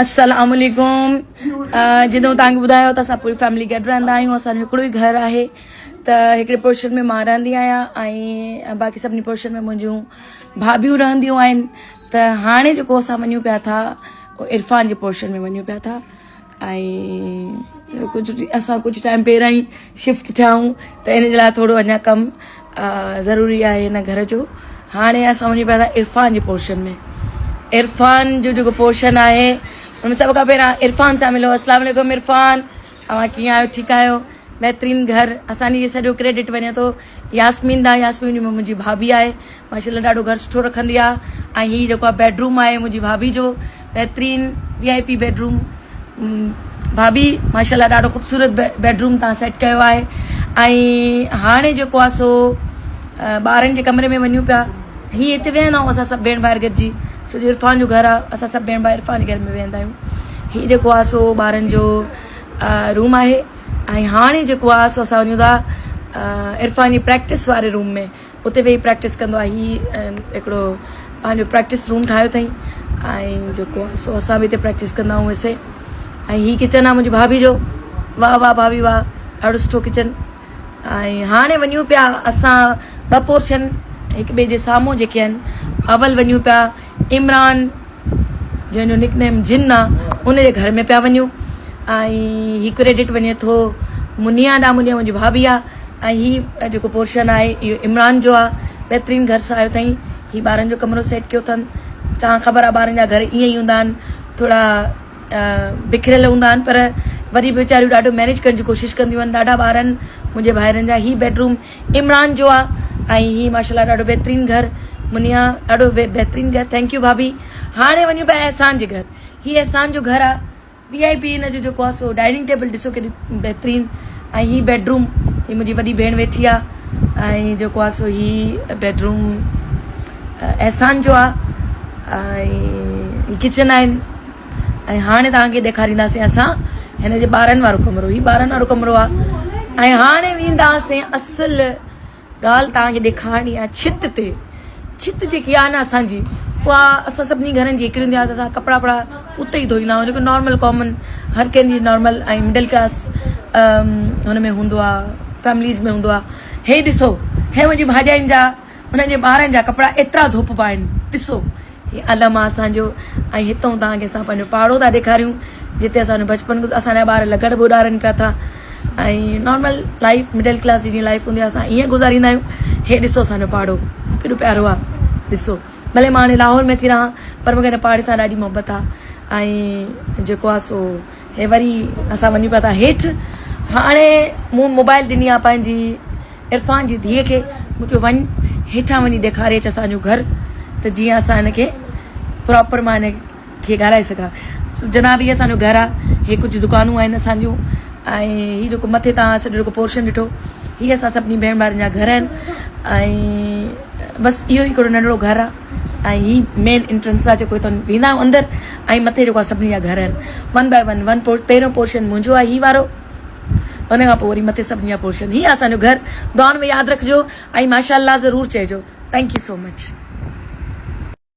السلام عليڪم جيئن ته مون توهان کي ٻڌايو ته اسان پوري فيملي گڏ رهندا آهيون اسان جو هڪڙو ئي گهر آهي ته هڪڙي پورشن ۾ مان رهندي آهيان ۽ باقي سڀني پورشن ۾ منهنجون ڀاڀيون رهنديون آهن ته هاڻي جيڪو اسان وڃون پيا ٿا عرفان جي پورشن ۾ وڃون پيا ٿا ۽ ڪجهه اسان ڪجهه ٽائيم پهريان ئي شفٽ ٿيا آهيون ته ان جي لاء ٿورو اڃا ڪم ضروري آهي هن گهر جو هاڻي اسان وڃون پيا ٿا عرفان جي پورشن ۾ عرفان جو جيڪو پورشن آهي ان ۾ سڀ کان پهريان عرفان سان ملو السلام عليڪم عرفان اوهان ڪيئن آهيو ٺيڪ آهيو بهترين گهر اسان جي سڄو ڪريڊٽ وڃي ٿو ياسمين ڏانهن ياسمين منهنجي ڀاڀي آهي ماشاءالله ڏاڍو گهر سٺو رکندي آ ۽ هي جيڪو آ بيڊروم آهي منهنجي ڀاڀي جو بهترين وي آء پي بيڊروم ڀاڀي ماشاءالله ڏاڍو خوبصورت بيڊروم تان سيٽ ڪيو آهي ۽ هاڻي جيڪو آ سو ٻارن جي ڪمري ۾ وڃون پيا هي هتي ويهندا آهيون اسان سڀ ڀيڻ ڀائر گڏجي ڇو جو عرفان جو گهر آ اسان سڀ ڀيڻ ڀائر عرفان جي گهر ۾ ويهندا آهيون هي جيڪو آ سو ٻارن جو روم آهي ۽ هاڻي جيڪو آ سو اسان وڃون ٿا عرفان جي پريڪٽس واري روم ۾ اتي ويهي پريڪٽس ڪندو آهي هي هڪڙو پنهنجو پريڪٽس روم ٺاهيو اٿئي ۽ جيڪو آهي سو اسان به هتي پريڪٽس ڪندا آهيون ويسي ۽ هي ڪچن آهي منهنجي ڀاڀي جو واهه واهه ڀاڀي واهه ڏاڍو سٺو ڪچن ۽ هاڻي وڃون پيا اسان ٻه پورشن هڪ ٻئي جي سامهون جيڪي آهن اول وڃون پيا عمران جنهن جو نڪ نيم جن آ ان جي گهر ۾ پيا وڃون ۽ هي ڪريڊٽ وڃي ٿو منيا ڏانهن منيا منهنجي ڀاڀي آ ۽ هي جيڪو پورشن آهي اهو عمران جو آ بهترين گهر سايو اٿئي هي ٻارن جو ڪمرو سيٽ ڪيو اٿن توهان خبر آ ٻارن جا گهر ائين ئي هوندا آهن ٿورا بکريل هوندا آهن پر وري به ويچاريون ڏاڍو مينيج ڪرڻ جي ڪوشش ڪنديون آهن ڏاڍا ٻارن منهنجي ڀائرن جا هي بيڊروم عمران جو آ ۽ هي ماشاءالله ڏاڍو بهترين گهر منيا ڏاڍو بهترين گهر thank you ڀاڀي هاڻي وڃون پيا احسان جي گهر هي احسان جو گهر آ وي آء پي هن جو جيڪو آ سو ڊائننگ ٽيبل ڏسو ڪيڏي بهترين ۽ هي بيڊروم هي منهنجي وڏي ڀيڻ ويٺي آ ۽ جيڪو آ سو هي بيڊروم احسان جو آ ۽ ڪچن آهن ۽ هاڻي توهان کي ڏيکارينداسين اسان هن جي ٻارن وارو ڪمرو هي ٻارن وارو ڪمرو آ ۽ هاڻي وينداسين اصل ڳالهه توهان کي ڏيکارڻي آ ڇت تي ڇت جيڪي آ نه اسان جي اها اسان سڀني گهرن جي هڪڙي هوندي آ اسان ڪپڙا وپڙا اتي ئي ڌوئيندا آهيون جيڪو نارمل ڪامن هر ڪنهن جي نارمل ۽ مڊل ڪلاس هن ۾ هوندو آ فيمليز ۾ هوندو آ هي ڏسو هي منهنجي ڀاڄائين جا انهن جي ٻارن جا ڪپڙا ايترا ڌوپبا آهن ڏسو هي علم آ اسان جو ۽ هتئون توهان کي اسان پنهنجو پاڙو ٿا ڏيکاريون جتي اسان جو بچپن گذريو اسان جا ٻار لغڙ به اڏارن پيا ٿا ۽ نارمل لائف مڊل ڪلاس جي جيئن لائف هوندي آ اسان ائين گذاريندا آهيون هي ڏسو اسان جو پاڙو ڪيڏو پيارو آ ڏسو ڀلي مان هاڻي لاهور ۾ ٿي رهان پر مونکي هن پاڙي سان ڏاڍي محبت آ ۽ جيڪو آ سو هي وري اسان وڃون پيا ٿا هيٺ هاڻي مون موبائل ڏني آ پنهنجي عرفان جي ڌيء کي مون چيو وڃ هيٺان وڃي ڏيکاري اچ اسان جو گهر ته جيئن اسان هن کي پراپر مان هن کي ڳالهائي سگهان سو جناب هي اسان جو گهر آ هي ڪجهه دڪانون آهن اسان جون ۽ هي جيڪو مٿي تان سڄو جيڪو پورشن ڏٺو هي اسان سڀني ڀيڻ ڀائرن جا گهر آهن ۽ بس اهو ئي هڪڙو ننڍڙو گهر آ ۽ هي مين انٽرنس آ جيڪو هتان ويندا آهيون اندر ۽ مٿي جيڪو آ سڀني جا گهر آهن ون باء ون ون پهريون پورشن منهنجو آ هي وارو ان کان پوء وري مٿي سڀني جا پورشن. هي آ اسان جو گهر. دعائن ۾ ياد رکجو ۽ ماشاء الله ضرور چئجو. Thank you so much.